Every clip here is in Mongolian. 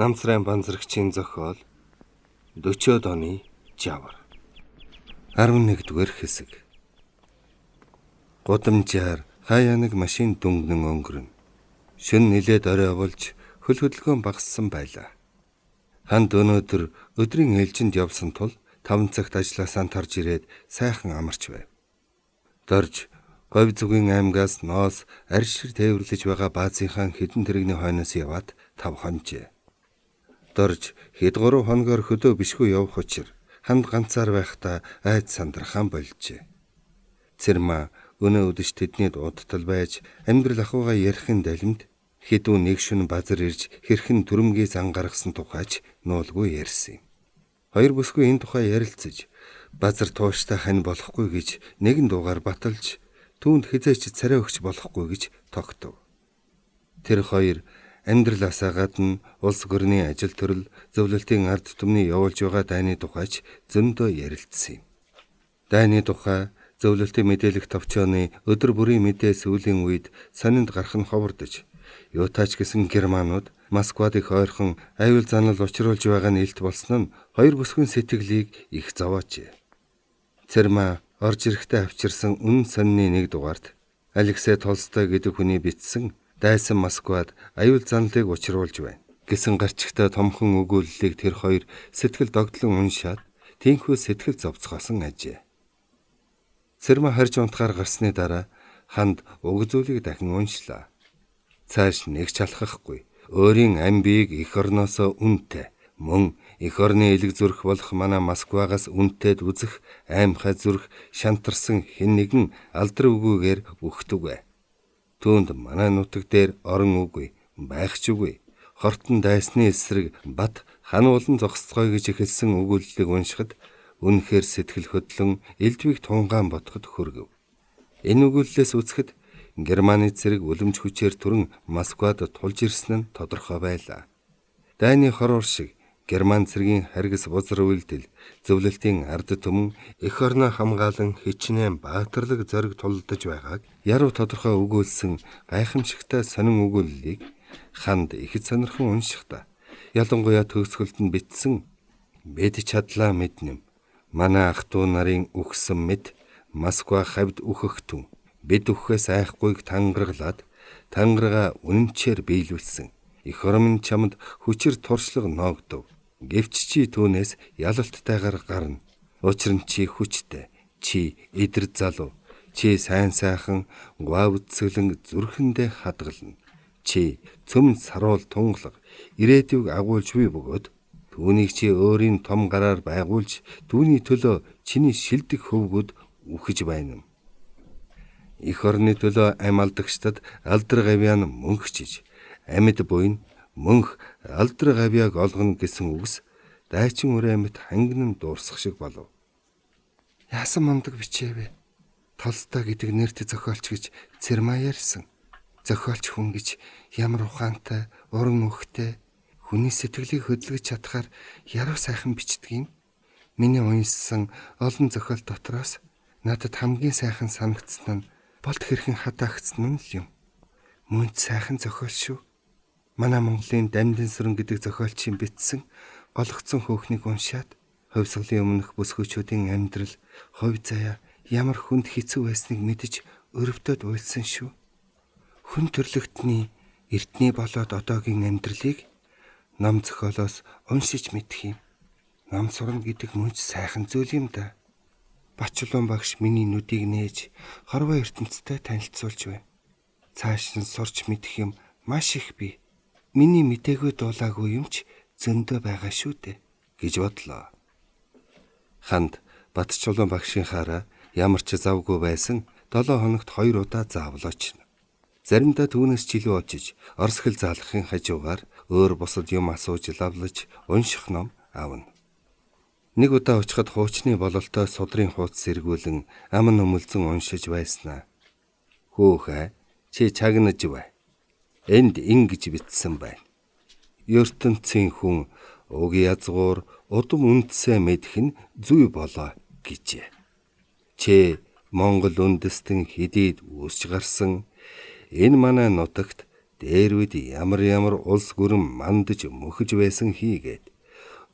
Намцрайн банзрагчийн зохиол 40-од оны жавар. 11-р хэсэг. Гудамжаар хаяа нэг машин дүнгнэн өнгөрнө. Шөнө нилээд орой болж хөл хөдөлгөөн багассан байлаа. Ханд өнөөдөр өдрийн ээлжинд явсан тул 5 цагт ажлаасаа тарж ирээд сайхан амарч байв. Дорж Говь зүгийн аймгаас ноос аршир тээвэрлэж байгаа баазынхаа хэдэн тэрэгний хойноос яваад 5 хонжээ. Дорж хэд 3 хоногор хөдөө бишгүй явах учир ханд ганцаар байхдаа айд сандрахаан болжээ. Цэрмаа өнөө үдэш тэдний удтал байж амьдрал ахуйгаа ярихын далимд хэдүү нэг шөнө базар ирж хэрхэн түрэмгий зан гаргасан тухайч нуулгүй ярьсан юм. Хоёр бүсгүй энэ тухай ярилцаж базар тууштай хань болохгүй гэж нэгэн дуугаар баталж түүнд хизээч царай өгч болохгүй гэж тогтов. Тэр хоёр амьдралаасаа гадна улс гөрний ажил төрөл зөвлөлтийн ард түмний явуулж байгаа дайны тухайч зөндөө ярилцсан юм. Дайны тухай зөвлөлтийн мэдээлэх товчооны өдөр бүрийн мэдээ сүүлийн үед сонинд гарах нь ховордож, юутаач гэсэн германууд Москвад их ойрхон аюул занал учруулж байгаа нь илт болсон нь хоёр бүсгүйн сэтгэлийг их зовоожээ. Цэрмаа орж ирэхдээ авчирсан үнэн сонины нэг дугаарт Алексей Толстой гэдэг хүний бичсэн дайсан Москвад аюул занлыг учруулж байна гэсэн гарчигтай томхон өгүүллийг тэр хоёр сэтгэл догдлон уншаад тийнхүү сэтгэл зовцгоосон ажээ. Цэрмаа харж унтахаар гарсны дараа ханд уг зүйлийг дахин уншлаа. Цааш нэг чалхахгүй өөрийн ам биеийг эх орноосоо үнэтэй мөн эх орны элэг зүрх болох манай Москвагаас үнэтэд үзэх аймхай зүрх шантарсан хэн нэгэн алдар үгүйгээр үхтүгэ. Түүнд манай нутаг дээр орон үгүй, байх ч үгүй. Хортон дайсны эсрэг бат хануулан зогсцгоё гэж эхэлсэн өгүүллийг уншихад үнэхээр сэтгэл хөдлөн элдвийг тунгаан ботход хөргөв. Энэ өгүүллээс үзэхэд Германы цэрэг үлэмж хүчээр түрэн Москвад тулж ирсэн нь тодорхой байлаа. Дайны хороор шиг Герман цэргийн харгас бузар үйлдэл зөвлөлтийн ард түмэн эх орноо хамгаалан хичнээн баатарлаг зориг тулдаж байгааг яруу тодорхой өгүүлсэн гайхамшигтай сонин өгүүллийг ханд ихэд сонирхон уншихдаа ялангуяа төгсгөлд нь бичсэн бид чадлаа мэднэм. Манай ах トゥ нарын үхсэн мэд Москва хавьд үхэх түн бид үхэхээс айхгүйг тангаргалаад тангаргаа үнэнчээр биелүүлсэн. Эх орон минь чамд хүчир туршлага ноогдов. Гэвч чи түүнээс ялалттайгаар гарна. Учир нь чи хүчтэй, чи эдэр залуу, чи сайн сайхан гуав үцгэлэн зүрхэндээ хадгална. Чи цөм саруул тунгалаг ирээдүйг агуулж буй бөгөөд түүнийг чи өөрийн том гараар байгуулж түүний төлөө чиний шилдэг хөвгүүд үхэж байна. Эх орны төлөө ам алдагчдад алдар гавьяа нь мөнхчиж, амьд буйн мөнх алдар гавьяаг олгоно гэсэн үгс дайчин үрээ мэт хангинан дуурсах шиг болов. Яасан мундаг бичээвэ? Толстой гэдэг нэртэй зохиолч гэж Цэрмаа ярьсан. Зохиолч хүн гэж ямар ухаантай, уран өгтэй, хүний сэтгэлийг хөдөлгөж чадхаар яруу сайхан бичдэг юм. Миний уншсан олон зохиол дотроос надад хамгийн сайхан санагдсан нь болд хэрхэн хадаагцсан нь л юм. Мөн сайхан зохиол шүү. Манай Монголын Дамдын сүрэн гэдэг зохиолчийн бичсэн гологцсон хөөхнийг уншаад хувьсгалын өмнөх бүсгүйчүүдийн амьдрал, хувь заяа ямар хүнд хэцүү байсныг мэдэж өрөвдөд уйлсан шүү. Хүн төрлөختний эртний болоод одоогийн амьдралыг ном зохиолоос уншиж мэдэх юм. Ном сурна гэдэг мөн ч сайхан зүйл юм да. Бачлуун багш миний нүдийг нээж хорвоо ертөнцтэй танилцуулж байна. Цааш нь сурч мэдэх юм маш их бий. Миний мдээгүй дуулаагүй юм ч зөндөө байгаа шүү дээ гэж бодлоо. Ханд Батчулуун багшийнхаараа ямар ч завгүй байсан 7 хоногт 2 удаа заавлооч. Заримдаа түүнээс ч илүү очиж орос хэл заалгахын хажуугаар өөр бусад юм асууж лавлаж унших ном авна. Нэг удаа очиход хуучны бололтой судрын хуудас эргүүлэн ам нүмэлзэн уншиж байснаа. Хөөхэй, чи чагнаж бай. Энд ингэж бичсэн байна. ертөнцийн хүн уг язгуур удам үндсээ мэдэх нь зүй болоо гэжээ. Чи Монгол үндэстэн хэдийд үүсч гарсан энэ манай нутагт Дээр үед ямар ямар улс гүрэн мандаж мөхөж байсан хийгээд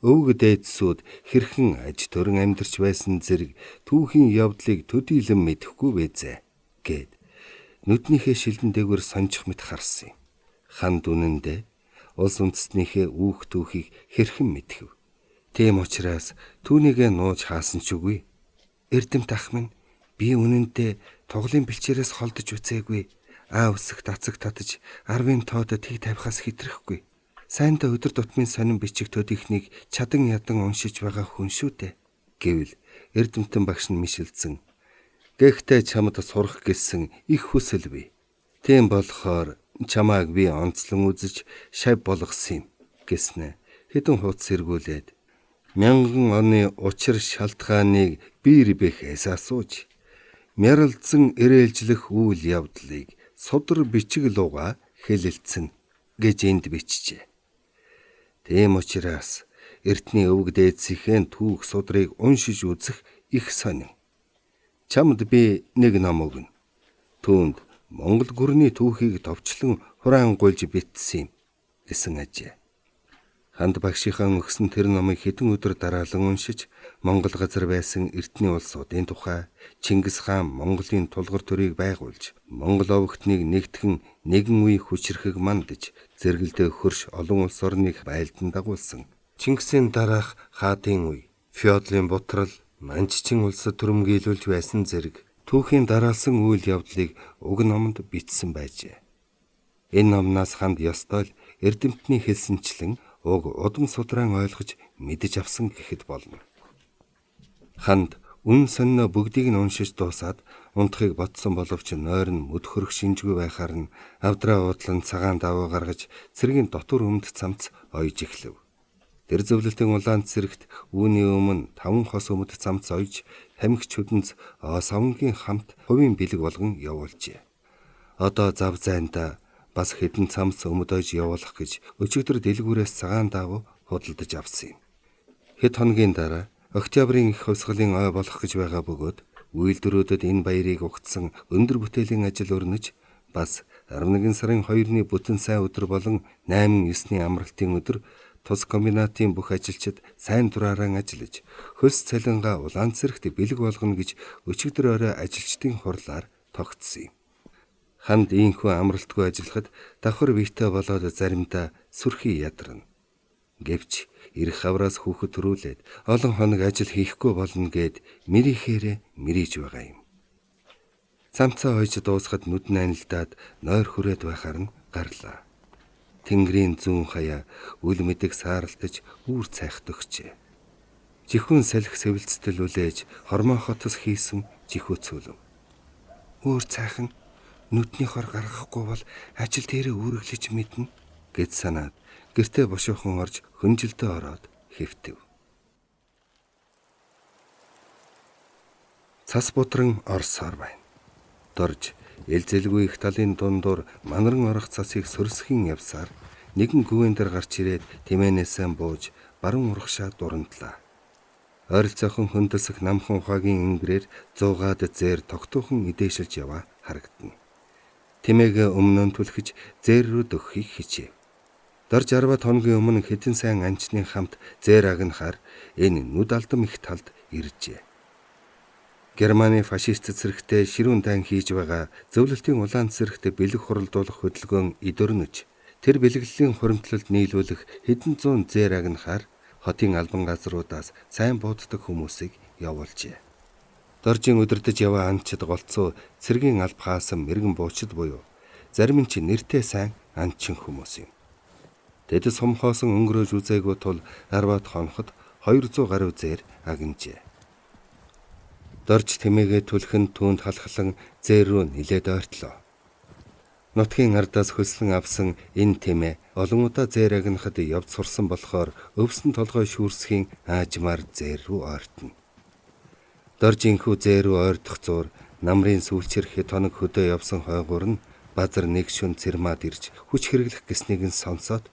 өвөг дээдсүүд хэрхэн аж төрөн амьдарч байсан зэрэг түүхийн явдлыг төдийлөн мэдэхгүй байзээ гэд нүднийхээ шилэн дээгүүр сонжих мэт харсан юм. Ханд үнэндээ улс үндэстнийхээ үүх түүхийг хэрхэн мэдэх вэ? Тийм учраас түүнийгээ нууж хаасан ч үгүй. Эрдэмт ах минь би үнэндээ туглын бэлчээрээс холдож үцээгүй. Аа өсөх тацаг татаж арвын тоод тэг тавихаас хэтрэхгүй. Сайндаа өдөр тутмын сонин бичиг төдийхнийг чадан ядан уншиж байгаа хүн шүү дээ. Гэвэл эрдэмтэн багш нь мишэлцэн. Гэхдээ чамд сурах гэсэн их хүсэл бий. Тийм болохоор чамааг би онцлон үзэж шав болгосон юм гэснэ. Хэдэн хуудас сэргүүлээд мянган оны учир шалтгааныг бие бэхээс асууж мяралдсан ирээлжлэх үйл явдлыг судар бичиг луга хэлэлцэн гэж энд бичжээ. Тийм учраас эртний өвөг дээдсийнхээ түүх судрыг уншиж үзэх их сонин. Чамд би нэг ном өгнө. Түүнд Монгол гүрний түүхийг товчлон хураангуйлж бичсэн юм гэсэн ажээ. Ханд багшийнхаа өгсөн тэр номыг хэдэн өдөр дараалан уншиж Монгол газар байсан эртний улсуудын тухай, Чингис хаан Монголын тулгар төрийг байгуулж, Монгол овогтныг нэгтгэн нэгэн үе хүчрэхэг мандаж, зэрэгэлдээ хөрш олон улс орныг байлдан дагуулсан. Чингисийн дараах хаадын үе, Феодлын бутрал, Манччин улсад түрэмгийлүүлж байсан зэрэг түүхийн дараалсан үйл явдлыг уг номонд бичсэн байжээ. Энэ номноос ханд ёстой л эрдэмтний хэлсэнчлэн уг удам судраан ойлгож мэдэж авсан гэхэд болно. Ханд үн сониноо бүгдийг нь уншиж дуусаад унтахыг бодсон боловч нойр нь мөд хөрөх шинжгүй байхаар нь авдраа уудлан цагаан давуу гаргаж цэргийн дотор өмд цамц ойж эхлэв. Тэр зөвлөлтийн улаан цэрэгт үүний өмнө 5 хос өмд цамц ойж тамхи чүдэнц савнгийн хамт хувийн бэлэг болгон явуулжээ. Одоо зав зайнда бас хэдэн цамц өмд ойж явуулах гэж өчигдөр дэлгүүрээс цагаан давуу худалдаж авсан юм. Хэд хоногийн дараа октябрийн их хувьсгалын ой болох гэж байгаа бөгөөд үйлдвэрүүдэд энэ баярыг угтсан өндөр бүтээлийн ажил өрнөж бас 11 сарын 2-ны бүтэн сайн өдөр болон 8-9-ний амралтын өдөр тус комбинатын бүх ажилчид сайн дураараа ажиллаж хөлс цалингаа улаан цэрэгт бэлэг болгоно гэж өчигдөр орой ажилчдын хурлаар тогтсон юм. Ханд ийхүү амралтгүй ажиллахад давхар биетэй болоод заримдаа сүрхий ядарна. Гэвч ирэх хавраас хүүхэд төрүүлээд олон хоног ажил хийхгүй болно гэд мэрийхээрээ мэрийж байгаа юм. Цамцаа хойж дуусахад нүд нь анилдаад нойр хүрээд байхаар нь гарлаа. Тэнгэрийн зүүн хаяа үл мэдэг сааралтаж үүр цайх төгчээ. Жихүүн салхи сэвэлцтэл үлээж хормоо хотос хийсэн жихүү цөлөв. Үүр цайх нь нүдний хор гаргахгүй бол ажил дээрээ үүрэглэж мэднэ гэд санаад гэртээ бошуухан орж хөнжилдөө ороод хэвтэв. Цас бутран орсоор байна. Дорж элзэлгүй их талын дундуур манаран орох цасыг сөрсхийн явсаар нэгэн гүвэн дээр гарч ирээд тэмээнээсээ бууж баруун урагшаа дурандлаа. Ойролцоохон хөндөсөх намхан ухаагийн ингэрээр зуугаад зээр тогтуухан идээшилж яваа харагдана. Тэмээгээ өмнө нь түлхэж зээр рүү дөхөхийг хичээв. Дорж 10 хоногийн өмнө хэдэн сайн анчны хамт зээр агнахаар энэ нүд алдам их талд иржээ. Германы фашист цэрэгтэй ширүүн дайн хийж байгаа зөвлөлтийн улаан цэрэгт бэлэг хуралдуулах хөдөлгөөн эд өрнөж тэр бэлэглэлийн хуримтлалд нийлүүлэх хэдэн зуун зээр агнахаар хотын албан газруудаас сайн бууддаг хүмүүсийг явуулжээ. Доржийн өдөрдөж яваа анчид голцоо цэргийн алба хаасан мэрэгэн буучид буюу зарим нь ч нэртэй сайн анчин хүмүүс юм. Тэд сумхоосон өнгөрөөж үзээгүй тул 10-аад хоноход 200 гаруй зээр агнжээ. Дорж тэмээгээ түлхэн түүнд халахлан зээр рүү нилээд ойртлоо. Нутгийн ардаас хөлслөн авсан энэ тэмээ олон удаа зээр агнахад явд сурсан болохоор өвсөн толгой шүүрсхийн аажмаар зээр рүү ойртно. Доржинхүү зээр рүү ойртох зуур намрын сүүлчээр хэд хоног хөдөө явсан хойгуур нь базар нэг шүн цэрмаад ирж хүч хэрэглэх гэснийг нь сонсоод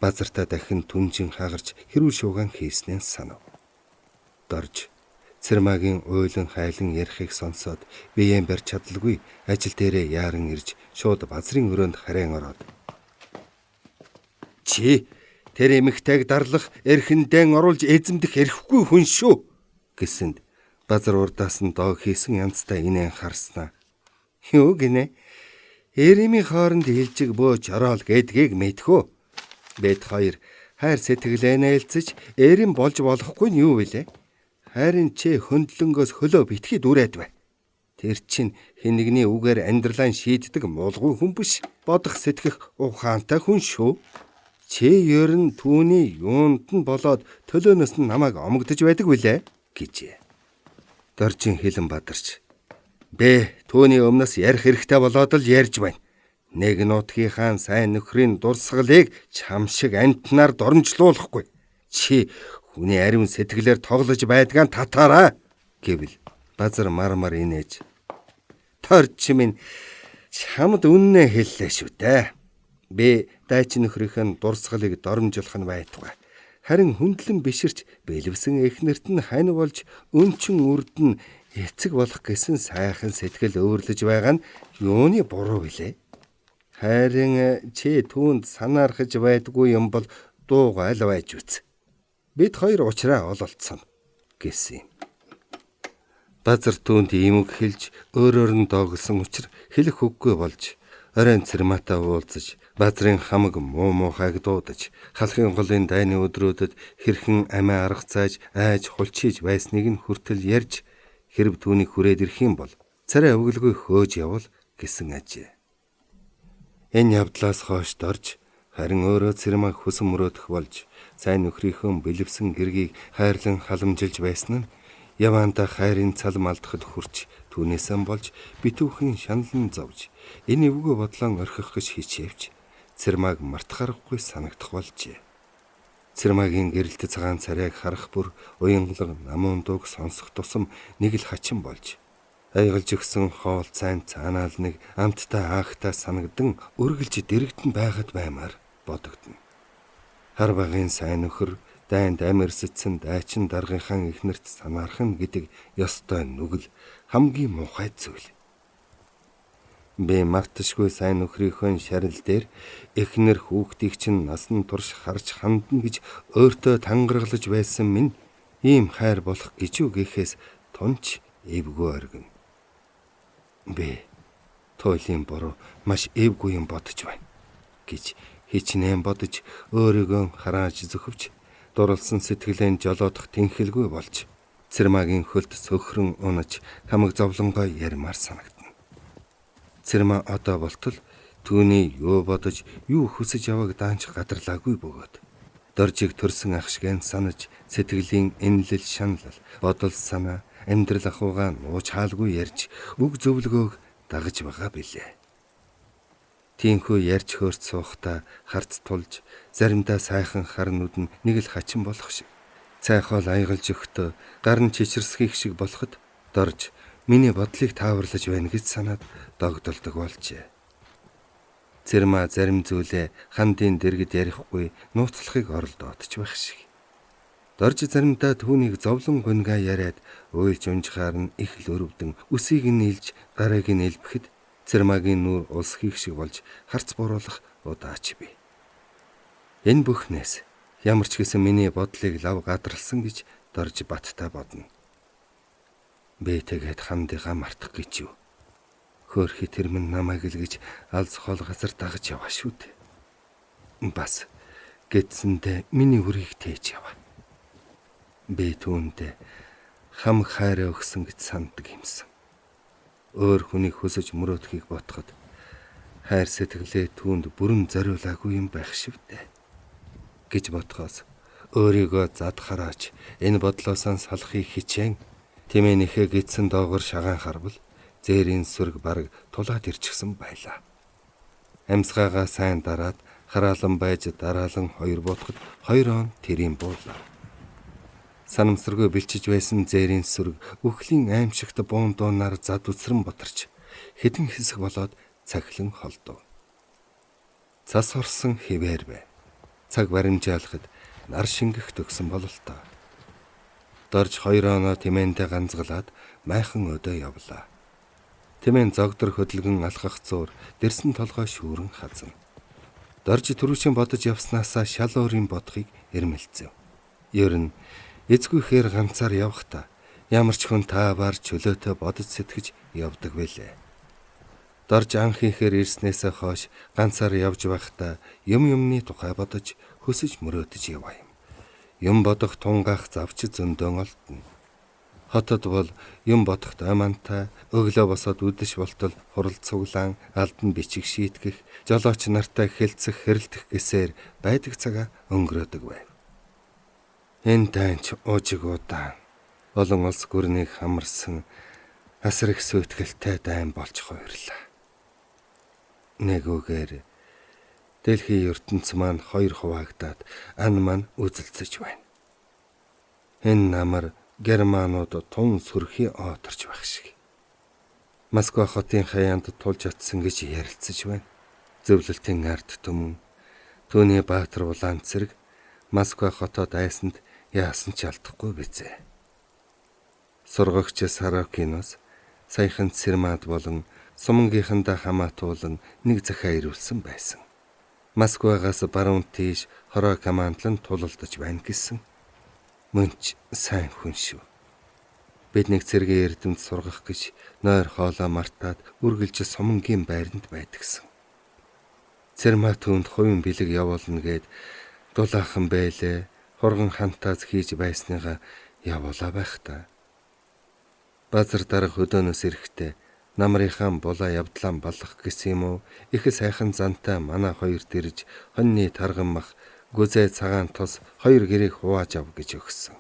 базартаа дахин түнжин хагарч хэрүүл шуугаан хийснээ санав. Дорж Цэрмагийн уйлан хайлан ярихыг сонсоод биеэн барь чадалгүй ажил дээрээ яаран ирж шууд базрын өрөөнд харин ороод Чи тэр эмэгтэйг дарлах, эрхэндээ оруулж эзэмдэх эрхгүй хүн шүү гэсэнд Базар урдаас нь доо хийсэн янзтай инээн харснаа. Юу гинэ? Эремийн хооронд хилжиг бөө жороол гэдгийг мэдхүү. Бид хоёр хайр сэтгэлээ нээлцэж эрэм болж болохгүй нь юу вүлээ? Харин чи хөндлөнгөөс хөлөө битгий дүрээд бай. Тэр чинь хэн нэгний үгээр амьдралаа шийддэг муулгүй хүн биш. Бодох сэтгэх ухаантай хүн шүү. Чи ер нь түүний юунд нь болоод төлөөнөөс нь намайг омогдож байдаг вүлээ гэжээ. Доржин хилэн бадарч. Бэ түүний өмнөөс ярих хэрэгтэй болоод л ярьж байна. Нэг нутгийнхаа сайн нөхрийн дурсгалыг чам шиг амтнаар доромжлуулахгүй. Чи хүний ариун сэтгэлээр тоглож байдгаа татаараа гэвэл Базар мармар инээж. Торч минь чамд үннээ хэллээ шүү дээ. Би дайчин нөхрийнх нь дурсгалыг доромжлох нь байтугай. Харин хүндлэн биширч бэлэвсэн эхнэрт нь хань болж өнчин үрд нь эцэг болох гэсэн сайхан сэтгэл өвөрлөж байгаа нь юуны буруу вүлээ? Харин чи түүнд санаархаж байдгүй юм бол дуугайл байж үз. Бид хоёр уучраа ололцсон гэсэн юм. Базар түүнд ийм үг хэлж өөрөөр нь дооглосон учир хэлэх үггүй болж оройн Цэрмаатай уулзаж Базрын хамаг муу муухайг дуудаж халахын голын дайны өдрүүдэд хэрхэн амиа арга зааж айж хулчиж байсныг нь хүртэл ярьж хэрв түүнийг хүрээд ирэх юм бол царай өвгөлгүй хөөж явал гэсэн ажээ. Энэ явдлаас хойш дорж харин өөрөө Цэрмааг хүсэн мөрөөдөх болж сайн нөхрийнхөө бэлэвсэн гэргийг хайрлан халамжилж байсан нь яваанда хайрын цалм алдахад хүрч түүнээсээ болж битүүхэн шаналн зовж энэ эвгүй бодлон орхих гэж хичээвч Цэрмааг мартах аргагүй санагдах болжээ. Цэрмаагийн гэрэлт цагаан царайг харах бүр уянгалаг намуун дууг сонсох тусам нэг л хачин болж аягалж өгсөн хоол цайн цаанаал нэг амттай аахтай санагдан үргэлж дэрэгдэн байхад баймаар бодогдно. Хар багын сайн нөхөр дайнд амирсэцсэн дайчин даргынхаа эхнэрт санаархан гэдэг ёстой нүгэл хамгийн муухай зүйл. Би марташгүй сайн нөхрийнхөө шарил дээр эхнэр хүүхдийг чинь насан турш харж хандна гэж өөртөө тангаргалж байсан минь ийм хайр болох гэж юу гэхээс тунч эвгүй оргино. Би туйлын буруу маш эвгүй юм бодож байна гэж хичнээн бодож өөрийгөө харааж зөхөвч дурлсан сэтгэлээ жолоодох тэнхэлгүй болж Цэрмаагийн хөлд сөхрөн унаж хамаг зовлонгоо ярмаар санагдана. Цэрмаа одоо болтол түүний юу бодож юу хүсэж явааг даанч гадарлаагүй бөгөөд доржиг төрсөн ах шиг санаж сэтгэлийн энэлэл шаналл бодол санаа амьдрал ахуйгаа нууж хаалгүй ярьж үг зөвлөгөөг дагаж байгаа билээ. Тиймхүү ярьж хөөрч суухдаа харц тулж заримдаа сайхан хар нүд нь нэг л хачин болох шиг цайхол аягалж өгтөө гар нь чичирсхийх шиг болоход дорж миний бодлыг тааварлаж байна гэж санаад догдолдог болжээ. Цэрмаа зарим зүйлээ хандын дэргэд ярихгүй нууцлахыг оролдоодч байх шиг. Дорж заримдаа түүнийг зовлон гунгаа яриад уйлж унжихаар нь их л өрөвдөн үсийг нь нийлж гарыг нь элбэхэд Цэрмаагийн нүүр улс хийх шиг болж харц буруулах удаач бий. Энэ бүхнээс ямар ч гэсэн миний бодлыг лав гадарлсан гэж дорж баттай бодно. Би тэгээд хандыгаа мартах гэж юу? Хөөрхий тэр минь намайг л гэж алз хол газар дагаж яваа шүү дээ. Бас гэтсэндээ миний үрийг тээж яваа. Би түүндээ хам хайраа өгсөн гэж санддаг юмсан. Өөр хүнийг хүсэж мөрөөдөхийг бодоход хайр сэтгэлээ түүнд бүрэн зориулаагүй юм байх шивдэ гэж бодхоос өөрийгөө зад хараач энэ бодлоосоо салахыг хичээн тэмээнийхээ гидсэн доогор шагаан харвал зээрийн сүрэг бараг тулаад ирчихсэн байлаа. Амьсгаагаа сайн дараад хараалан байж дараалан хоёр буутахад 2 он тэрийн буулаа. Санамсаргүй бэлчиж байсан зээрийн сүрэг үхлийн аимшигт буун дуунаар зад үсрэн ботарч хэдэн хэсэг болоод цахилан холдов. Цас орсон хിവэр бай. Цаг баримжаалахад нар шингэх төгсөн бололтоо. Дорж 2 оноо тэмээнтэй ганцгалаад майхан өдөө явлаа. Тэмээн зогдор хөдөлгөн алхах зуур дэрсэн толгой шүүрэн хазна. Дорж түрүүчийн бодож явснаасаа шал өөрийн бодохыг эрмэлзэв. Ер нь эзгүйхээр ганцаар явахдаа ямар ч хүн таавар чөлөөтэй бодож сэтгэж явдаг байлээ. Дорж анх ихээр ирснээсээ хойш ганцаар явж байхдаа юм юмны тухай бодож хүсэж мөрөөдөж яваа юм. Юм бодох тунгаах завч зөндөөн олдно. Хотод бол юм бодохт амантай, өглөө босоод үдэш болтол хурал цуглаан, алдан бичиг шийтгэх, жолооч нартай хэлцэх, хэрэлдэх гэсээр байдаг цагаа өнгөрөөдөг байв. Энэ дайнч уужиг удаан олон улс гүрнийг хамарсан асар их сүйтгэлтэй дайн болж хувирлаа. Нэг үгээр дэлхийн ертөнц маань хоёр хуваагдаад ан маань үзэлцэж байна. Энэ намар германууд тун сүрхий оторч байх шиг. Москва хотын хаяанд тулж очсон гэж ярилцаж байна. Зөвлөлтийн ард түмэн түүний Баатар улаан цэрэг Москва хотод айсанд яасан ч алдахгүй бизээ. Сургагч Сарокиноос саяхан Цэрмад болон сумангийнхандаа хамаатуулан нэг захиа ирүүлсэн байсан. Москвагаас баруун тийш хороо командлан тулалдаж байна гэсэн. Мөнч сайн хүн шүү. Бид нэг цэргийн эрдэмт сургах гэж нойр хоолоо мартаад үргэлж сумангийн байранд байдагсан. Цэрмаа түүнд хувийн бэлэг явуулна гэд дулаахан бэлээ хурган хантаас хийж байсныгаа явуулаа байх та. Базар дарга хөдөөнөөс ирэхдээ намрынхаа булаа явдлаа баллах гэсэн юм уу? Их сайхан зантай манай хоёрт ирж хоньны тарган мах гүзээ цагаан тос хоёр гэрээг хувааж ав гэж өгсөн.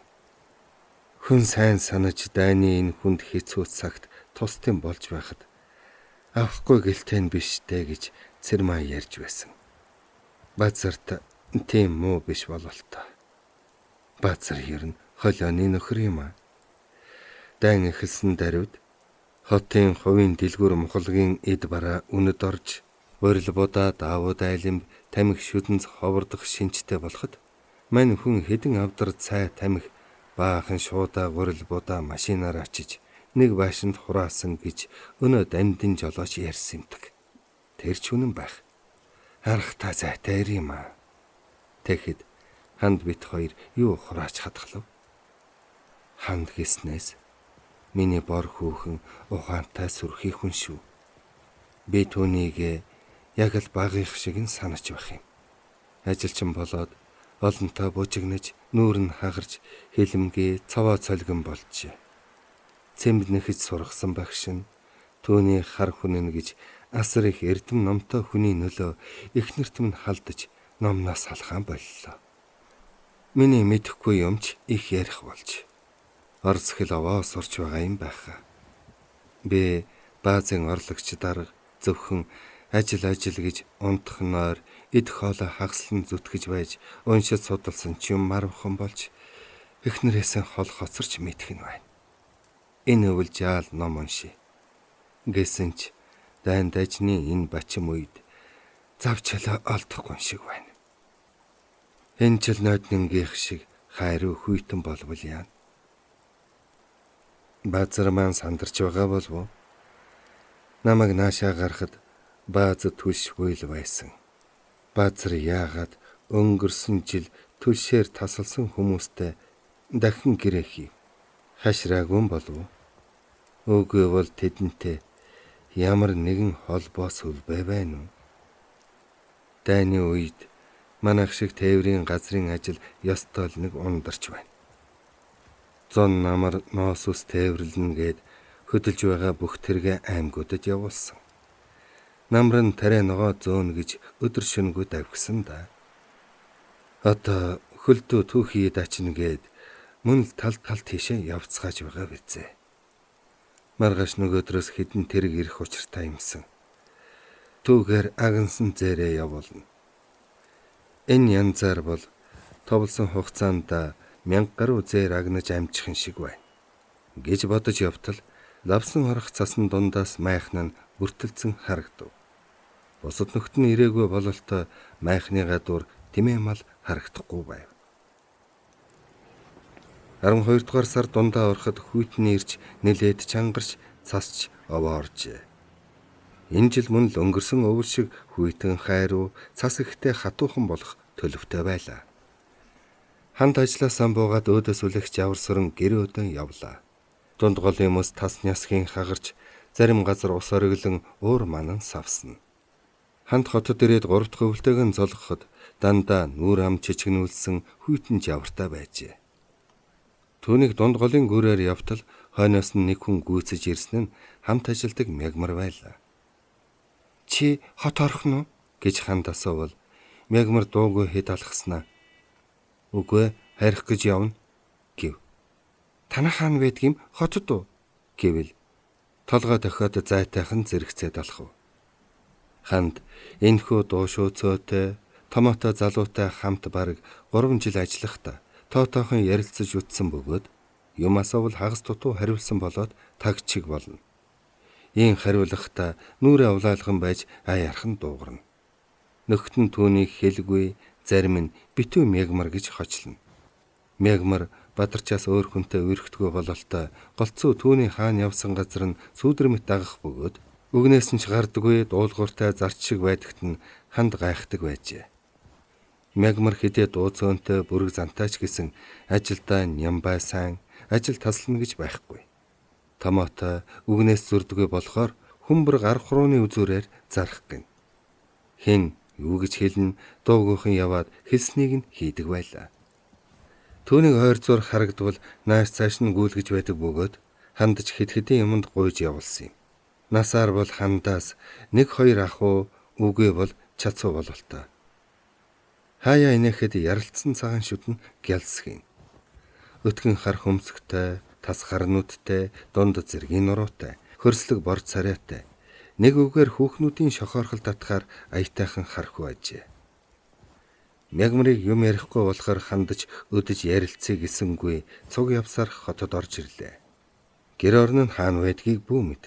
Хүн сайн санаж дайны энэ хүнд хэцүү цагт тусдын болж байхад авахгүй гэлтэй нь биш дээ гэж Цэрмаа ярьж байсан. Базарт тийм муу биш бололтой. Базар ер нь холионы нөхөр юм аа. Дайн эхэлсэн даруйд хотын хувийн дэлгүүр мухалгийн эд бараа үнэд орж урил будаа даавууд айлм тамхи шүдэнц ховордох шинжтэй болоход мань хүн хэдэн авдар цай тамхи баахан шуудаа гурил будаа машинаар очиж нэг байшинд хураасан гэж өнөө дамдын жолооч ярьсан юмдаг. Тэр ч үнэн байх. Харах та зайтай юм аа. Тэгэхэд ханд бит хоёр юу хурааж хадгалав? Ханд гиснээс миний бор хүүхэн ухаантай сүрхий хүн шүү. Би түүнийг яг л багийнх шиг нь санаж байх юм. Ажилчин болоод олонтоо бужигнаж, нүүр нь хагарч, хилэмгээ цаваа цолгон болжээ. Цэмб нэхэж сургасан багш нь түүний хар хүнэн гэж асар их эрдэм номтой хүний нөлөө эхнэрт минь халдаж номноос салхаан боллоо. Миний мэдэхгүй юмч их ярих болж орос хэл овоо сурч байгаа юм байхаа. Би баазын орлогч дарга зөвхөн ажил ажил гэж унтах нойр идэх хоолой хагаслан зүтгэж байж уншиж судалсан ч юм марвхан болж эхнэрээсээ хол хоцорч мэдэх нь байна. Энэ өвөл жаал ном уншия. Гэсэн ч дайн дажны энэ бачим үед завчлаа олдохгүй шиг байна. Энэ жил нойднынгийнх шиг хайруу хүйтэн болвол яана. Баазар маань сандарч байгаа болов уу? Намайг наашаа гарахад бааз түлшгүй л байсан. Баазар яагаад өнгөрсөн жил түлшээр тасалсан хүмүүстэй дахин гэрээ хийв? Хашраагүй болов уу? Үгүй бол тэдэнтэй ямар нэгэн холбоо сүлбэ байна уу? Дайны үед манайх шиг тээврийн газрын ажил ёстой л нэг ундарч байна. Зон намар ноос ус тээвэрлэнэ гэд хөдөлж байгаа бүх тэргээ аймагуудад явуулсан. Намар нь тариа ногоо зөөнө гэж өдөр шөнөгүй давхисан да. Одоо хөлдөө түүхий дачна гэд мөн л тал тал тийшээ явцгааж байгаа бизээ. Маргааш нөгөөдрөөс хэдэн тэрэг ирэх учиртай юмсан. Түүгээр агнсан зээрээ явуулна. Энэ янзаар бол товлсон хугацаанд 1000 гаруй зээр агнаж амжих шиг байна гэж бодож явтал лавсан орох цасан дундаас майхан нь бүртэлцэн харагдав. Бусад нөхд нь ирээгүй бололтой майхны гадуур тэмээ мал харагдахгүй байв. 12 дугаар сар дундаа ороход хүйтний ирж нэлээд чангарч цасч овоо оржээ. Энэ жил мөн л өнгөрсөн өвөл шиг хүйтэн хайруу цас ихтэй хатуухан болох төлөвтэй байлаа. Ханд ажлаасаа буугаад өөдөөс үлэх жавар сөрөн гэр өдөн явлаа. Дунд голын мөс тас нясхийн хагарч зарим газар ус ориглон уур манан савсна. Ханд хотод ирээд 3 дахь өвөлтэйг нь золгоход дандаа нүүр ам чичгэнүүлсэн хүйтэн жавартай байжээ. Түүнийг дунд голын гүрээр явтал хойноос нь нэг хүн гүйцэж ирсэн нь хамт ажилдаг Мягмар байлаа. Чи хот орох нь уу гэж ханд асуувал Мягмар дуугүй хэд алхаснаа. Үгүй харих гэж явна гэв. Танай хаана байдгийм хотод уу гэвэл толгой дохиод зайтайхан зэрэгцээд алхав. Ханд энэхүү дуушуу цөөтэй томото залуутай хамт бараг 3 жил ажиллахдаа тоотоохон ярилцаж үтсэн бөгөөд юм асуувал хагас дутуу хариулсан болоод таг чиг болно. Ийм хариулахдаа нүрээ улаалган байж аяархан дуугарна. Нөхд нь түүнийг хэлгүй, зарим нь битүү мягмар гэж хочлоно. Мягмар Бадарчаас өөр хүнтэй үерхдэггүй бололтой голцоо түүний хаана явсан газар нь сүүдэр мэт дагах бөгөөд өгнөөс нь ч гардаггүй дуулууртай зарч шиг байдагт нь ханд гайхдаг байжээ. Мягмар хэдий дуу цөөнтэй бүрэг зантаач гэсэн ажилдаа нямбай сайн ажил таслана гэж байхгүй. Томото үгнээс зүрдэггүй болохоор хүмүүр гар хурууны үзүүрээр зарах гин. Хэн юу гэж хэлнэ дуугүйхэн яваад хэлснийг нь хийдэг байлаа. Түүнийг ойр зур харагдвал нааш цааш нь гүйлгэж байдаг бөгөөд хандж хэд хэдэн юмд гуйж явуулсан юм. Насаар бол хандаас 1 2 ах уу үгүй бол чацуу бололтой. Хаяа инехэд яралцсан цагаан шүдэн гялсхийн. Өтгөн хар хөмсгтэй, тас харнуудтай, дунд зэргийн нуруутай, хөрслөг бор царайтай. Нэг үгээр хүүхнүүдийн шохоорхол татхаар аятайхан хархуу ажээ. Мягмарыг юм ярихгүй болохоор хандаж өдөж ярилцъя гэсэнгүй цуг явсаар хотод орж ирлээ. Гэр орон нь хаана байдгийг бүү мэд.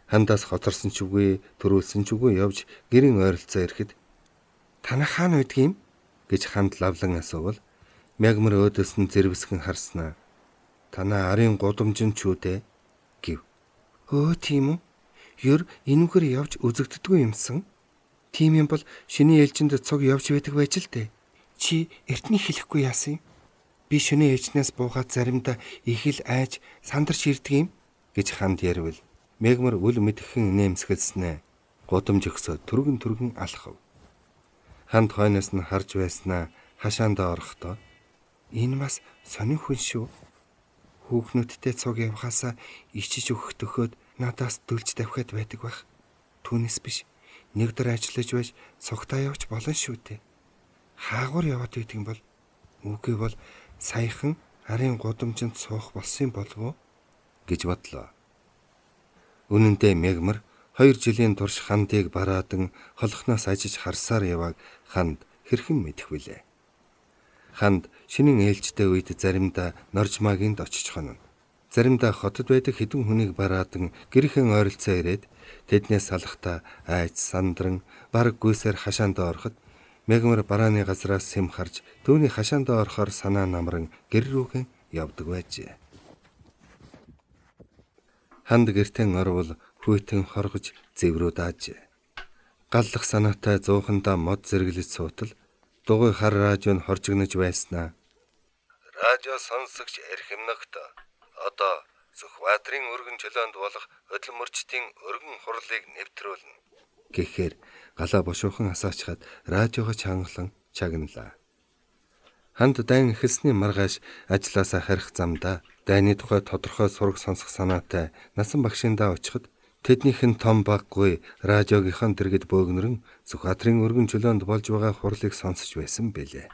Хандаас хоцорсон ч үгүй, төрүүлсэн ч үгүй явж гэрийн ойролцоо ирэхэд танай хаана байдгийг гэж ханд лавлан асуувал Мягмар өөдөөс нь зэрвэсгэн харснаа. Танай арын гудамжинд ч үү дээ гэв. Өө тийм үү? Ер энүүгээр явж үзэгддэггүй юмсан. Тийм юм бол шинэ ээлжинд цуг явж байдаг байж л дээ. Чи эртний хэлэхгүй яасан юм? Би шөнийн ээлжнээс буугаад заримдаа их л айж сандарч ирдэг юм гэж ханд яривал Мягмар үл мэдхэн нэмсгэлснэ. Гудамж өгсөө түргэн түргэн алхав. Ханд хойноос нь харж байснаа хашаандаа орохдоо энэ бас сонин хүн шүү. Хүүхнүүдтэй цуг явхаасаа ичиж өгөх төхөөд надаас дүлж давхиад байдаг байх. Түүнээс биш нэг дор ажиллаж байж цугтаа явж болно шүү дээ. Хаагур яваад байдаг юм бол үгүй бол саяхан арын гудамжинд суух болсон болов уу гэж бодлоо. Үнэн дээр Мягмар 2 жилийн турш хандыг бараадан холхноос ажиж харсаар явааг ханд хэрхэн мэдэх вүлээ. Ханд шинэн ээлжтэй үед заримдаа Норжмагинд очиж хонно. Заримдаа хотод байдаг хэдэн хүнийг бараадан гэрхэн ойролцоо ирээд тэднээс салахдаа айж сандран бараг гүйсээр хашаандаа ороход Мягмар барааны газраас сэм харж түүний хашаандаа орохоор санаа намран гэр рүүгэн явдаг байжээ. Ханд гэртэн орвол хүйтэн хоргож зэврүү даажээ. Галлах санаатай зуухандаа мод зэрэглэж суутал дугуй хар радио нь хоржигнож байснаа. Радио сонсогч эрхэм нөхд одоо Сүхбаатарын өргөн чөлөөнд болох хөдөлмөрчдийн өргөн хурлыг нэвтрүүлнэ гэхээр галаа бошуухан асаачхад радиого чангалан чагналаа. Ханд дайн эхэлсний маргааш ажлаасаа харих замдаа дайны тухай тодорхой сураг сонсох санаатай насан багшиндаа очиход тэднийх нь том баггүй радиогийнхон дэргэд бөөгнөрөн Сүхбаатарын өргөн чөлөөнд болж байгаа хурлыг сонсож байсан бэлээ.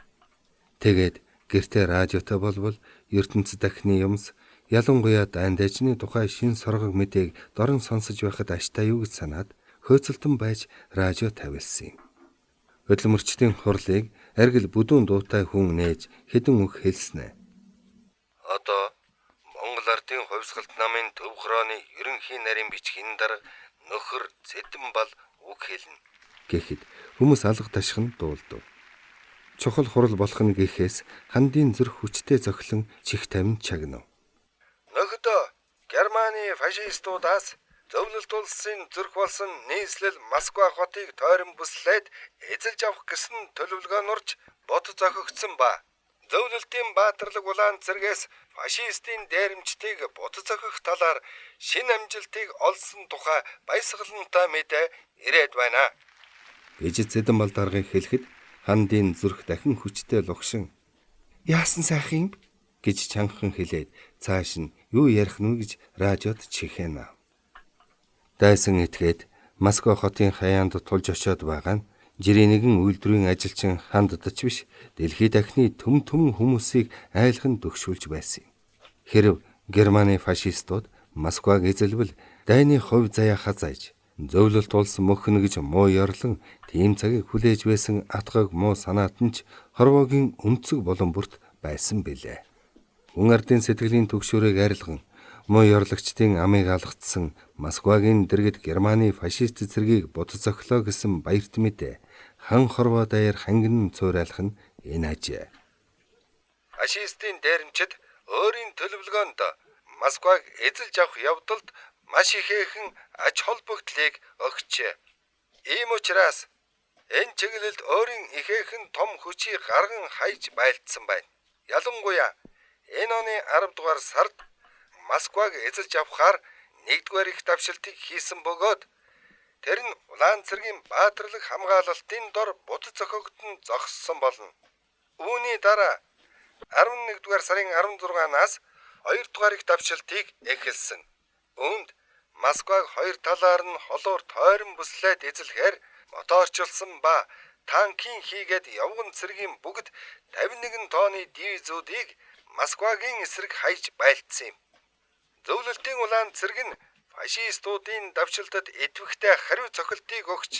Тэгээд гэртээ радиотой болвол ертөнц дахны юмс ялангуяа дайн дайчны тухай шин соргог мэдээг дорн сонсож байхад аштай юу гэж санаад хөөцөлдөн байж радио тавилсан юм. Хөдөлмөрчдийн хурлыг аргил бүдүүн дуутай хүн нээж хэдэн үг хэлснэ. Одоо Монгол ардын хувьсгалт намын төв хорооны ерөнхий нарийн бичгийн дарга нөхөр Зэдэн бал үг хэлнэ гэхэд хүмүүс алга ташхан дуулдав. Чухал хурал болох нь гэхээс хандын зүрх хүчтэй зохилон чих тавин чагнав. Нөхдөө Германы фашистуудаас Зөвлөлт улсын зүрх болсон нийслэл Москва хотыг тойрон бүслээд эзэлж авах гэсэн төлөвлөгөө нурж бот зохигдсон ба зөвлөлтийн баатарлаг улаан цэргээс фашистын дээрэмчдийг бот зохих талаар шинэ амжилтыг олсон тухай баясгалантай мэдээ ирээд байна гэж Цэдэнбал даргыг хэлэхэд хандын зүрх дахин хүчтэй лугшин "Яасан сайхан юм?" гэж чангахан хэлээд цааш нь юу ярих нь вэ гэж радиод чихээнэ. Дайсан этгээд Москва хотын хаяанд тулж очиод байгаа нь жирийн нэгэн үйлдвэрийн ажилчин ханддаж биш дэлхий дахны төм төмөн хүмүүсийг айлхан төгшүүлж байсан юм. Хэрв Германы фашистууд Москваг эзэлбэл дайны хувь заяа хазааж зөвлөлт улс мөхнө гэж муу ёрлон тийм цагийг хүлээж байсан атгаг муу санаат нь ч хорвоогийн өнцөг болон бүрт байсан билээ. Хүн ардын сэтгэлийн түгшүүрийг арилган муу ёрлогчдын амыг алгацсан Москвагийн дэргэд Германы фашист цэргийг бод зохилоо гэсэн баярт мэдээ хан хорвоо даяар хангин цуурайлах нь энэ ажээ. Фашистын дээрэмчид өөрийн төлөвлөгөөнд Москваг эзэлж авах явдалд маш ихээхэн ач холбогдлыг өгчээ. Ийм учраас энэ чиглэлд өөрийн ихээхэн том хүчийг гарган хайж байлдсан байна. Ялангуяа энэ оны 10 дугаар сард Москваг эзэлж авахаар 1-р их давшилтыг хийсэн бөгөөд тэр нь улаан цэргийн баатарлаг хамгаалалтын дор бут зохигдон зогссон болно. Үүний дараа 11-р сарын 16-наас 2-р их давшилтыг эхэлсэн. Үүнд Москваг хоёр талаар нь холуур тойрон бүслээд эзлэхээр моторчилсан ба танкийн хийгээд явган цэргийн бүгд 51 тооны дивизүүдийг Москвагийн эсрэг хайж байлдсан юм. Зөвлөлтийн улаан цэрэг нь фашистуудын давшилтад идэвхтэй хариу цохилтыг өгч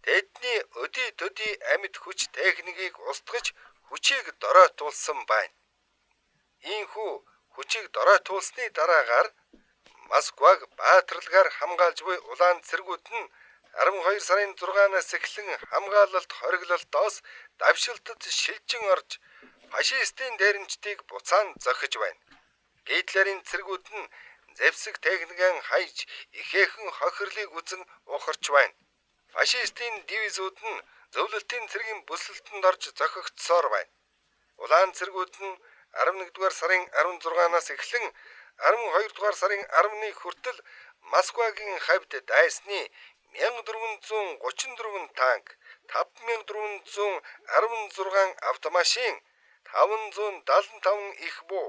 тэдний өдий төдий амьд хүч техникийг устгаж хүчийг доройтуулсан байна. Ийхүү хүчийг доройтуулсны дараагаар Москваг баатарлагаар хамгаалж буй улаан цэргүүд нь 12 сарын 6-наас эхлэн хамгаалалт хориглолтоос давшилтад шилжин орж фашистын дээрэмчдийг буцаан зохиж байна. Гитлерийн цэргүүд нь зэвсэг техникэн хайж ихээхэн хохирлыг үзэн ухарч байна. Фашистын дивизүүд нь зөвлөлтийн цэргийн бүслэлтэнд орж зохигдсоор байна. Улаан цэргүүд нь 11-р сарын 16-наас эхлэн 12-р сарын 11 хүртэл Москвагийн хавьд дайсны 1434 танк, 5416 автомашин, 575 их буу,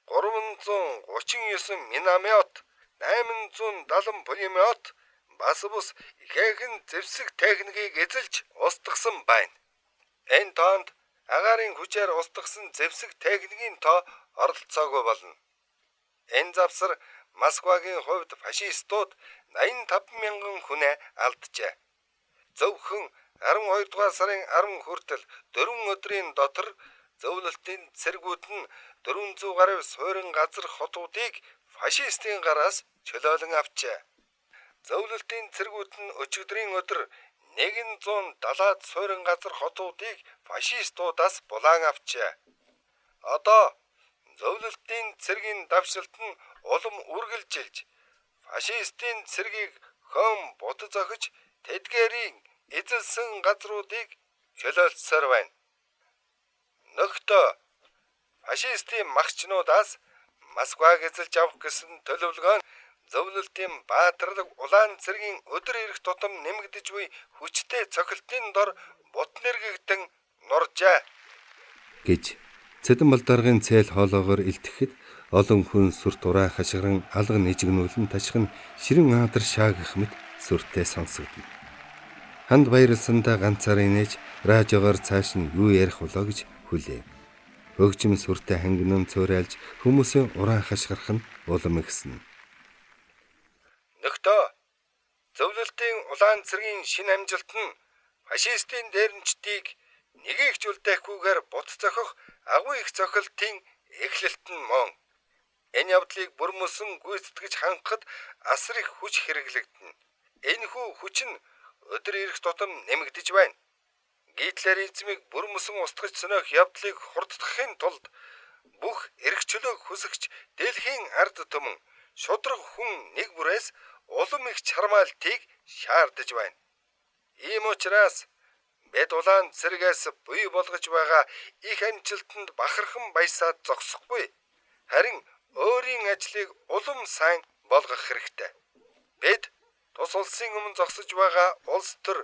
339 миномет, 870 пулемет бас бус ихээхэн зэвсэг техникийг эзэлж устгасан байна. Энэ тоонд агаарын хүчээр устгасан зэвсэг техникийн тоо оролцоогүй болно. Энэ завсар Москвагийн хувьд фашистууд 85 мянган хүнээ алджээ. Зөвхөн 12 дугаар сарын 10 хүртэл 4 өдрийн дотор зөвлөлтийн цэргүүд нь 400 гаруй суурин газар хотуудыг фашистын гараас чөлөөлөн авчээ. Зөвлөлтийн цэргүүд нь өчигдрийн өдөр 170-аад суурин газар хотуудыг фашистуудаас булаан авчээ. Одоо зөвлөлтийн цэргийн давшилт нь улам үргэлжилж фашистын цэргийг хөөн бут зохиж тэдгээрийн эзэлсэн газруудыг чөлөөлсөөр байна. Нөхдөө фашистын магчнуудаас Москваг эзэлж авах гэсэн төлөвлөгөө нь зөвлөлтийн баатарлаг улаан цэргийн өдөр ирэх тутам нэмэгдэж буй хүчтэй цохилтын дор бут нэргэгдэн нуржээ гэж Цэдэнбал даргын цээл хоолоогоор илтгэхэд олон хүн сүрт ураа хашгиран алга нэжигнүүлэн ташхин ширэн аадар шаагах мэт сүртэй сонсогдоно. Ханд баярлсандаа ганцаараа инээж радиогоор цааш нь юу ярих болоо гэж хүлээв. Хөгжим сүртэй хангинан цуурайлж хүмүүсийн ураа хашгирах нь улам ихсэн. Нөхдөө зөвлөлтийн улаан цэргийн шинэ амжилт нь фашистын дээрэмчдийг нэгийг ч үлдээхгүйгээр бут зохих агуу их цохилтын эхлэлт нь мөн. Энэ явдлыг бүрмөсөн гүйцэтгэж хангахад асар их хүч хэрэглэгдэнэ. Энэхүү хүч нь өдөр ирэх тутам нэмэгдэж байна. Гитлеризмыг бүрмөсөн устгаж сөнөөх явдлыг хурдтгахын тулд бүх эрх чөлөөг хүсэгч дэлхийн ард түмэн шударга хүн нэг бүрээс улам их чармаалтыг шаардаж байна. Ийм учраас бид улаан цэргээс буй болгож байгаа их амжилтанд бахархан баясаад зогсохгүй. Харин өөрийн ажлыг улам сайн болгох хэрэгтэй. Бид тус улсын өмнө зогсож байгаа улс төр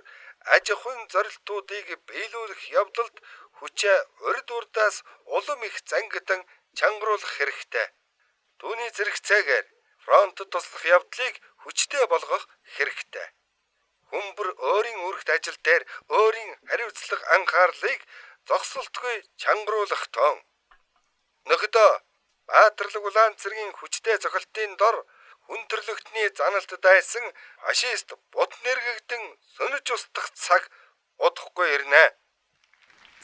аж ахуйн зорилтуудыг биелүүлэх явдалд хүчээ урд урдаас улам их зангидан чангаруулах хэрэгтэй. Түүний зэрэгцээгээр фронтод туслах явдлыг хүчтэй болгох хэрэгтэй. Хүн бүр өөрийн үүрэгт ажил дээр өөрийн хариуцлага анхаарлыг зогсолтгүй чангаруулах тон. Нөхөдөө Баатарлаг улаан цэргийн хүчтэй цохилтын дор хүн төрлөختний заналт дайсан фашист бут нэргэгдэн сөнөж устдах цаг удахгүй ирнэ.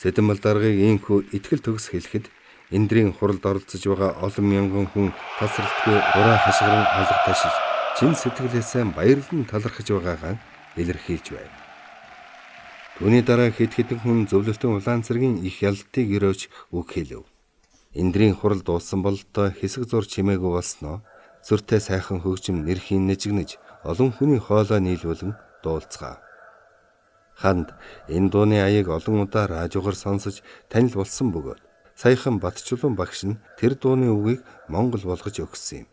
Цэдэнбал даргыг ийхүү итгэл төгс хэлэхэд Эндрийн хуралд оролцож байгаа олон мянган хүн тасралтгүй ураа хашгиран алга ташиж чин сэтгэлээсээ баярлан талархаж байгаагаа илэрхийлж байв. Түүний дараа хэд хэдэн хүн зөвлөлтийн улаан цэргийн их ялалтыг өрөөж үг хэлэв. Эндрийн хурал дууссан бололтой хэсэг зур чимээгүй болсноо зүртэй сайхан хөгжим нэрхийн нэжигнэж олон хүний хоолой нийлүүлэн дуулцгаав. Ханд энэ дууны аяыг олон удаа радиогоор сонсож танил болсон бөгөөд саяхан Батчулуун багш нь тэр дууны үгийг монгол болгож өгсөн юм.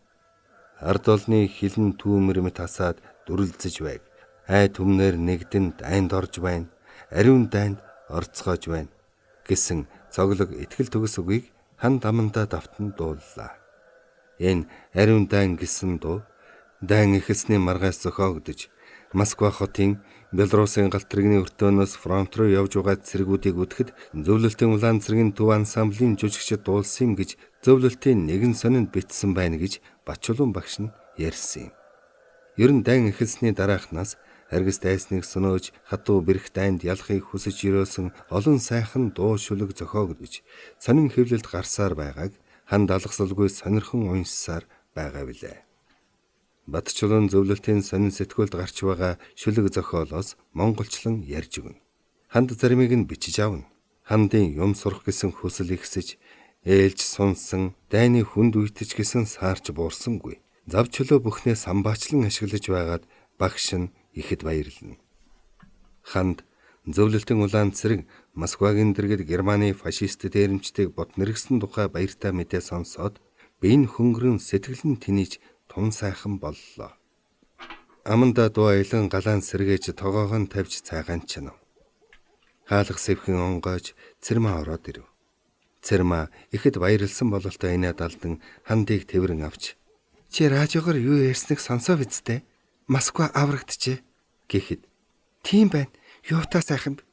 Ард олны хилэн түүмэр мэт хасаад дүрэлзэж байг. Ай түмнэр нэгдэн дайнд орж байна. Ариун дайнд орцгоож байна гэсэн цоглог итгэл төгс үгийг хан дамандаа давтан дууллаа. Энэ ариун дайн гэсэн дуу дайн эхэлсний маргааш зохиогдож Москва хотын Белорусын галт тэрэгний өртөөнөөс фронт руу явж байгаа цэргүүдийг үдэхэд зөвлөлтийн улаан цэргийн төв ансамблийн жүжигчид дуулсан юм гэж зөвлөлтийн нэгэн сонинд бичсэн байна гэж Батчулуун багш нь ярьсан юм. Ер нь дайн эхэлсний дараахнаас аргис дайсныг сөнөөж хатуу бэрх дайнд ялахыг хүсэж өрөөсөн олон сайхан дуу шүлэг зохиогдож сонин хэвлэлд гарсаар байгааг ханд алгасалгүй сонирхон уншсаар байгаа билээ. Батчулуун зөвлөлтийн сонин сэтгүүлд гарч байгаа шүлэг зохиолоос монголчлон ярьж өгнө. Ханд заримыг нь бичиж авна. Хандын юм сурах гэсэн хүсэл ихсэж, ээлж сунсан, дайны хүнд үйтэж гэсэн саарч буурсангүй. Зав чөлөө бүхнээ самбаачлан ашиглаж байгаад багш нь ихэд баярлна. Ханд зөвлөлтийн улаан цэрэг Москвагийн дэргэд Германы фашист дээрэмчдийг бот нэргсэн тухай баяртай мэдээ сонсоод биеийн хөнгөрөн сэтгэл нь тэнийж тун сайхан боллоо. Амандаа дуу аялан галаан сэргээж тогоогон тавьж цайгаан чинав. Хаалга сэвхэн онгойж Цэрмаа ороод ирэв. Цэрмаа ихэд баярлсан бололтой инээ далдан хандыг тэврэн авч "Чи радиогоор юу ярьсныг сонсоо биз дээ? Москва аврагджээ" гэхэд "Тийм байна. Юутай сайхан бэ?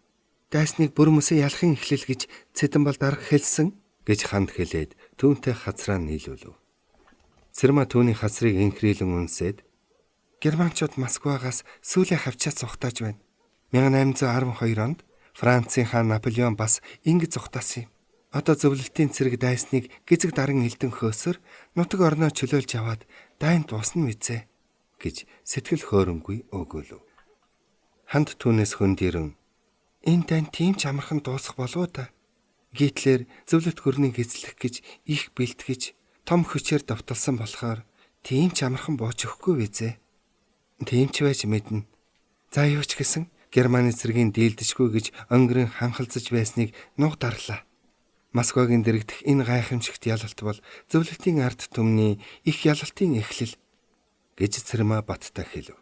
Дайсныг бүр мөсөө ялахын эхлэл гэж Цэдэнбал дарга хэлсэн" гэж ханд хэлээд түүнтэй хацраа нийлүүлв. Цэрмаа түүний хацрыг инхрийлэн үнсээд "Германчууд Москвагаас сүүлийн хавчаа цухтааж байна. 1812 онд Францын хаан Наполеон бас ингэж зүхтаасан юм. Одоо зөвлөлтийн цэрэг дайсныг гизэг даран элдэн хөөсөр нутаг орноо чөлөөлж аваад дайн дуусна мэдзээ" гэж сэтгэл хөөрөнгүй өгөөлв. Ханд түүнээс хөндөрөн "Энэ дайн тийм ч амархан дуусах болов уу та? Гитлер зөвлөлт гүрнийг эзлэх гэж их бэлтгэж том хүчээр довтолсон болохоор тийм ч амархан бууж өгөхгүй визээ. Тийм ч байж мэднэ. За юу ч гэсэн Германы цэргийн дийлдэшгүй гэж өнгөрөн ханхалзаж байсныг нуг дарлаа. Москвагийн дэрэгдэх энэ гайхамшигт ялалт бол зөвлөлтийн ард түмний их ялалтын эхлэл" гэж Цэрмаа баттай хэлв.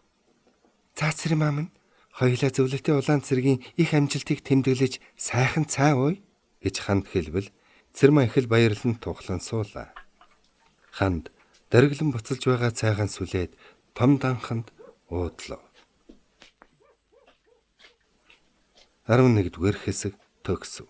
"За Цэрмаа минь, хоёулаа зөвлөлтийн улаан цэргийн их амжилтыг тэмдэглэж сайхан цай ууя" гэж ханд хэлбэл Цэрмаа их л баярлан тухлан суулаа. Ханд дөрвөлн буцалж байгаа цайгаан сүлээд том данханд уудлав. 11-р хэсэг төгсөв.